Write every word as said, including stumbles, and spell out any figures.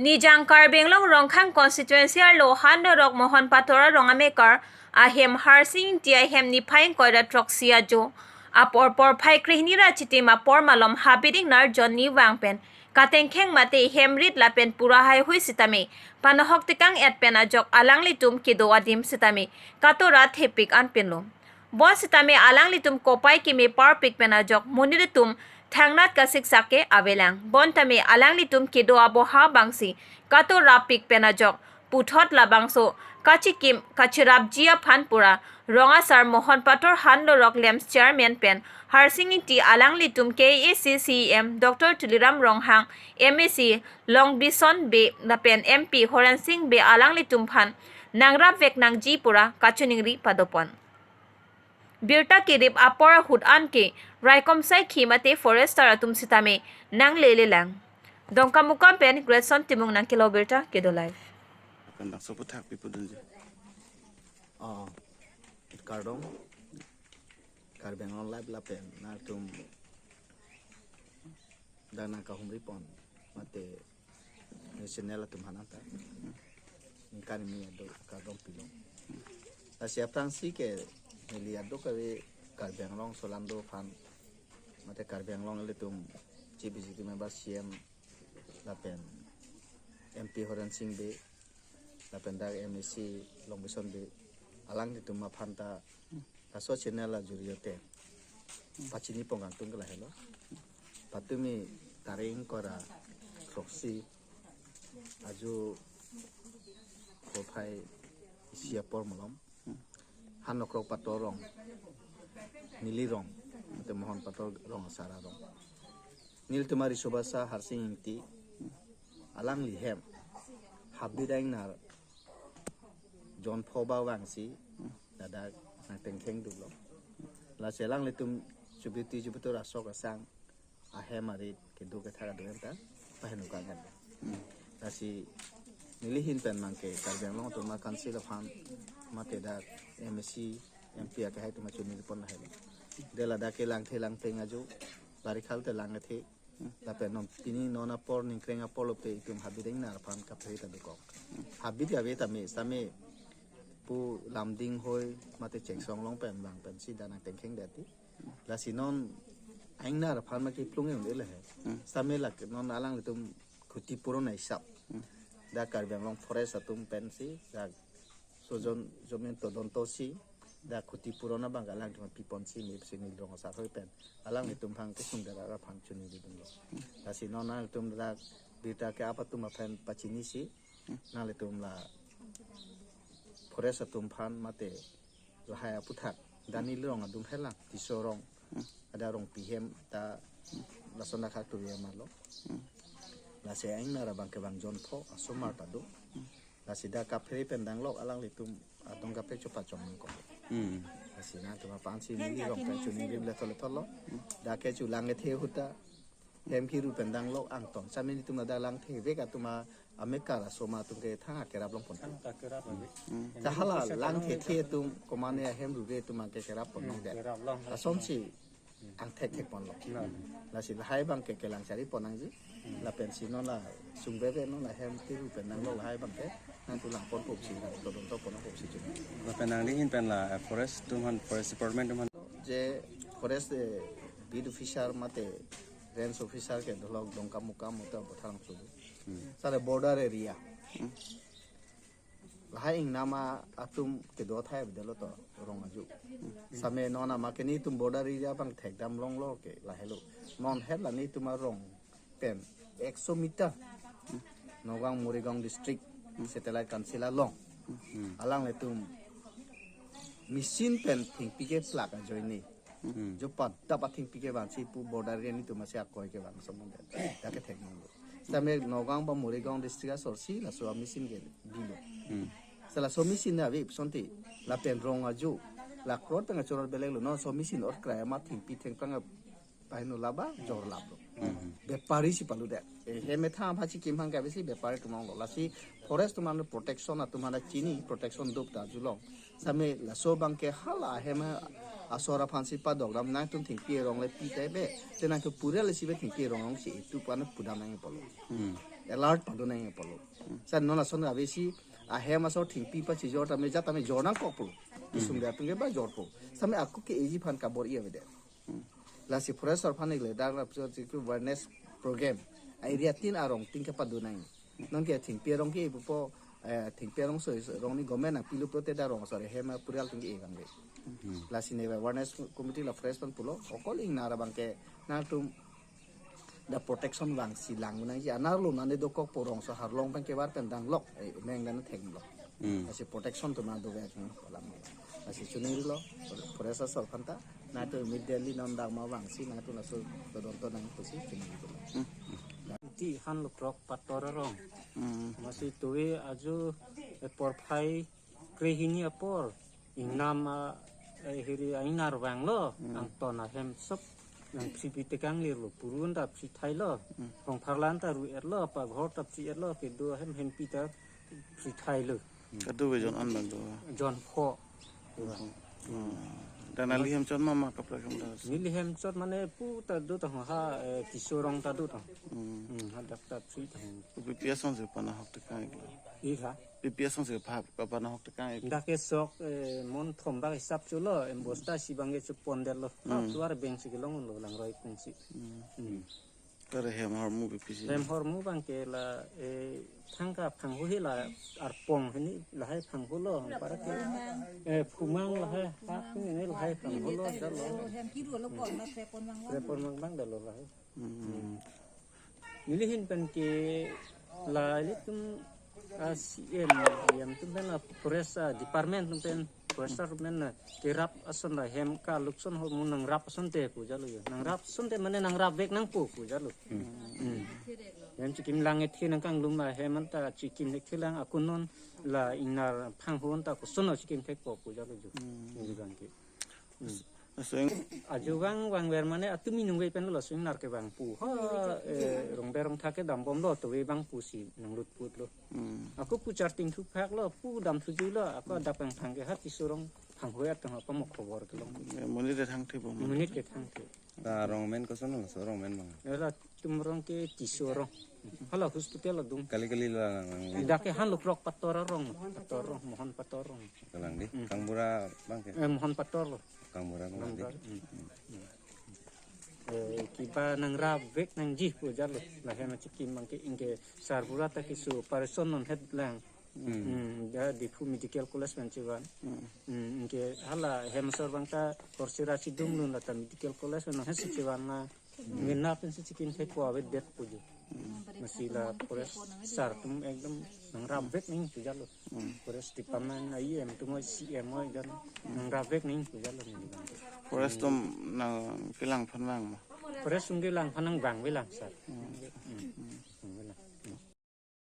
Nijang Karbi Anglong Rongkhang constituency arlo Handorok Mohon Pator arong amekar ahem Harsing Ingti ahem niphai ingkoi ra throksi ajo apor porphai krehini ra chitim apor malom habit ingnar jon ni vang pen katengkheng mate hem rit lapen pura haihui sitame panohok tekang et pen ajok alanglitum kedo adim sitame katora thepik anpinlo. Bon sitame alanglitum kopai keme parpik pen ajok monit atum thangnat kasiksak ke avelang. Bon tame alanglitum kedo aboha bangsi katora pik pen ajok puthot labangso kachikim kachirapji aphan pura rong asar Mohon Pator Handorok Lems chairman pen Harsing Ingti alanglitum K A A C C E M Doctor Tuliram Ronghang, M A C Longbison Bey lapen M P Horen Sing Bey alanglitum aphan nangrap vek nangji pura kachiningri padopon. Birta kerip apor ahut anke raikom saikhi mate forester atum sitame nanglelelang. Dongkamukam pen Grayson Timung nangkelo birta kedo live. Kan bangso puthak pipudunji. Oh, kardom. Karbi Anglong Live lapen nangtum dak nangkahumri pon mate news channel atum aphan ta ningkan ni ado kardom pilo. Lasi aphrangsi ke neli ado kave Karbi Anglong solando aphan mate Karbi Anglong ilitum Chief Executive Member C M lapen M P Horen Sing Bey lapen dak M A C Longbison Bey alanglitum aphan ta laso channel ajuri te pachini pon kangtung ke lahelo. Patumi tarik ingkoi ra throksi ajo porphai isi apor malom Handorok Pator rong, neli rong, mate Mohon Pator rong asar arong, nelitum ariso basa Harsing Ingti alangli hem habit ingnar jon pho ba vangsi ladak nangtengkheng duklo. Lasi alanglitum chubiti chubitur asok asang ahem arit kedo kethak ado enta pahenu kangkan. Lasi neli ahin pen mangke Karbi Anglong Autonomous Council aphan mate dak M A C, M P akehai atum achuningri pon lahelo. De ladak ke langthe langtheng ajo, bari khal te lang athe. Lapen non pini non apor ningkreng apor lote itum habit ingnar aphan kaphere ta dokok. Habit kave tame sitame pu Lumding hoi mate Chengsong along pen vang pensi dak nangtengkheng det ti. Lasi non ingnar aphan ma kiplung un-e lahai. Sitame lake non alanglitum khutipuron hisap dak Karbi Anglong Forest atum pensi dak sojon jomin todonto si dak khutipuron abang alangtum piponsi me si neli rong asar hoi pen alanglitum aphan kesung dara aphan chuningri dunlo. Lasi non nangtum dak birta ke-ap atum aphan pachinisi nanglitum la forest atum aphan mate lahai aputhak dak neli rong adung helang Tisso rong, ada Rongpi hem ta lason dak khak turi amarlo. Lasi ingnar abang ke bang jon pho asomar ta do. Lasi dak kaphere pen danglok alanglitum adong kaprek chopachong nangkok. Lasi nangtum aphansi neli rong pen chuningri le thol thol lo. Dak ke chulang ethe ahut ta hem kiru pen danglok angton. Sitame nelitum dak langthe vek atum amekar asomar atum ke thang akerap long pon. Thang akerap ave. Ta hala langthe the atum komane ahem ruve atum ke kerap pon long det. Kerap long. Lasonsi angthek thek ponlo. Lasi lahai abang ke kelang chari pon nangji. Lapensi non la sungveve non la hem kiru pen danglok lahai abang ke nangtum lang pon popsi nang todonto pon popsi chun. Lapen nangli ahin pen la, eh, forest atum aphan, forest department atum aphan. Je forest, eh, beat officer mate range officer ke dolok Dongkamukam mate Botharang Sudu. Sare border area. Lahai ingnam atum kedo athai avedetlo to rong aju. Sitame non ama ke nelitum border area abang thekdam longlo ke lahelo. Non het la nelitum arong pen ekso meter Nagaon Morigaon district satellite council along alanglitum machine pen thengpi keplak ajoine. Jo padap athengpi ke vansi pu border area nelitum asi akoi ke vang somon det. Dak ke thek nanglo. Sitame Nagaon ba Morigaon district asor si laso a machine ke bilo. Sala so machine na ave sonte lapen rong aju la crore pen achorot belek lo, non so machine ot krai ama thengpi thengphrang paheno laba jor lap lo. Bepari si palu det. Eh, hem ethang aphan si kimhang kave si bepari atum along lo. Lasi forest atum aphan protection atum aphan chini protection dop ta julong. Sitame laso abang ke hala hem asor aphansi padokdam nangtum thengpi rong le pi te be. Te nangtum pura le si be thengpi rong si itu pan pudam nang polo. Alert padun nangji pulo. Sa non ason abisi ahem asor thengpi pachijor tame jat tame jor nangkok pulo. Kisung dia tungke ba jor po. Same ako ke eji phan kabor-i avedet. Lasi forest asor phan ikle dak la awareness program. A area tin arong tin kepadun nangji. Non ke thengpi arong ke ipupo, eh, thengpi arong so arong ni government nangpilup lote dak arong asor ahem apurial tin ke-e abang le. Lasi ne awareness committee la forest phan pulo. Okol ingnar abang ke nangtum dak protection vangsi lang nangji, anerlo nane dokok pu arong so arlong pen kevar pen danglok, eh, meng dan theklok. Lasi protection atum nangdovek nang kolam. Lasi chunilo, forest asor aphanta, nangtum immediately non dak ma vangsi, nangtum laso dodon to nang pusi chunilo. Ti hanlo krok pator arong. Lasi tuve ajo, eh, porphai krehini apor. Ingnam a, eh, hiri a ingnar vanglo, angton ahem sop nangphri pi tekang lirlo, purun ta phri thailo, rongpharlan ta ru-etlo, apa ghor ta phri-etlo, kedo ahem hempi ta phri thailo. Kado ve jon an bang do. Jon pho. Hmm. Dan neli hem chot ma ma kaprek hem das. Neli hem chot mane pu ta do ta ha, eh, Tisorong ta do ta. Hmm. Hmm, hadak ta phri ta. Pi pi asonsi panahok tekang iklo. Ih ha. Pi pi asonsi pha, panahok tekang ik. Dak ke sok, eh, mon thom bak hisap chulo, em bosta si bang ke chupon detlo. Hmm. Tuar beng si kelong lo langroi pung si. Hmm. Hmm. Kare hem hormu pi pi si. Hem hormu bang ke la, eh, thangka phanghu hi la arpong hini lahai phanghu lo, para ke, eh, phumang lahai, hak hini lahai phanghu lo, jalo. Hem kiru lo pon, na trepon mang bang. Trepon mang bang dalo lahai. Hmm. Neli hin pen ke la ilitum, ah, C M, C M atum pen la forest, ah, department atum pen, forest atum pen la kerap ason la hem kaluk ason hormu nangrap asonte pu jalo jo. Nangrap asonte mane nangrap vek nangpo pu jalo. Hmm. Hem chikim lang-ethe nangkanglum la hem anta chikim thekthelang, ako non la ingnar phanghu anta koson chikim thekpo pu jalo jo. Hmm. Neli bang ke. Hmm. Laso ing- Ajo vang vangver mane atum inung ve pen lo laso ingnar kevang pu. Ha, eh, rongber rongtha kedam bomlo tuve bang pusi nanglut putlo. Hmm. Ako pu charting thuphak lo, pu dam thujuilo, ako adap angthang ke ha Tisorong phanghu atang apa mo khobor kelong. Ya, monit ke thangthe bo. Monit ke thangthe. Ta arong amen koson lo, laso arong amen bang. Ela atum arong ke Tisorong. Hala hospital adung. Kali kali la lang. Dak ke hanlo krok pator arong, pator arong, Mohon pator arong. Kalang di. Hmm. Kangbura bang ke. Eh, Mohon pator lo. Kangbura bang di. Kangbura. Hmm. Eh, kiba nangrap vek nangji pu jalo. Lahem chikim bang ke ingke sarbura ta keso operation non het lang. Hmm. Hmm, ya Diphu Medical College pen chevan. Hmm. Hmm, ingke hala hem asor bang ta korsira chidum lun lata Medical College pen non het si chevan na. Ngena pen si chikim thekpo avedet pu jo. Hmm. Lasi la forest sar atum ekdom nangrap vek nangji pu jalo. Hmm. Forest department a E M atum oi C M oi jan nangrap vek nangji pu jalo neli bang. Forest atum nangkelang aphan vang ma? Forest atum kelang aphan nangvang ve lang sar. Hmm. Hmm.